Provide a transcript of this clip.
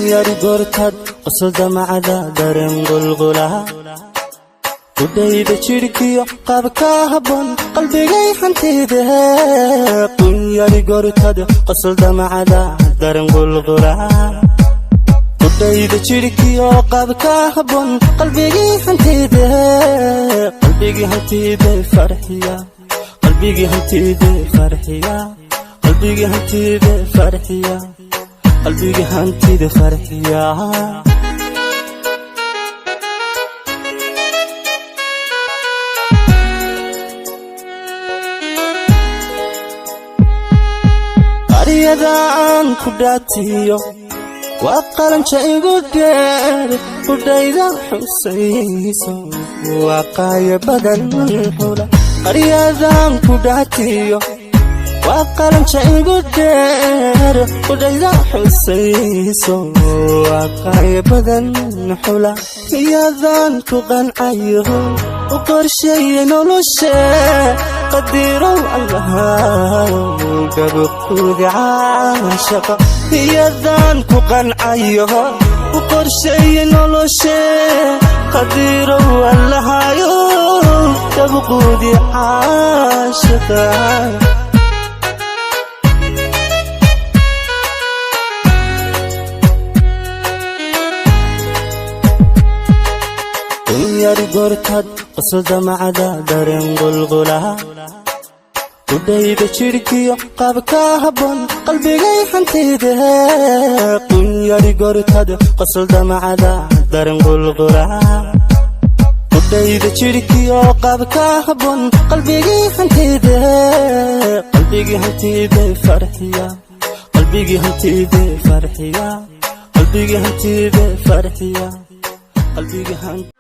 Qunyari goortaad qosol damacda dareen qulqula, kudhayda jidhkiyo qaabka habboon qalbigay hantide. Qunyari goortaad qosol damacda dareen qulqula, kudhayda jidhkiyo qaabka habboon qalbigii hantide, qalbigii hantide farxiya, qalbigii hantide farxiya, qalbigii hantide farxiya, qalbigii hantide farxiya. Qaryada aan ku dhaatiyo waa qalanja igu dheer, kudhayda xusayso waa qaayo badan xula. Qaryadaan ku dhaatiyo waa qalanja igu dheer, kudhayda xusayso waa qaayo badan xula. Iyadaan ku qancayo u qorsheeye noloshe, qadirow Allahayow gabquudi caashaqa. Iyadaan ku qancayo u qorsheeye noloshe, qadirow Allahayow gabquudi caashaqa. Qunyari goortaad qosol damacda dareen qulqula, kudhayda jidhkiyo qaabka habboon qalbigay hantide. Qunyari goortaad qosol damacda dareen qulqula, kudhayda jidhkiyo qaabka habboon qalbigii hantide, qalbigii hantide farxiya, qalbigii hantide farxiya, qalbigii hantide farxiya, qalbigii hantide.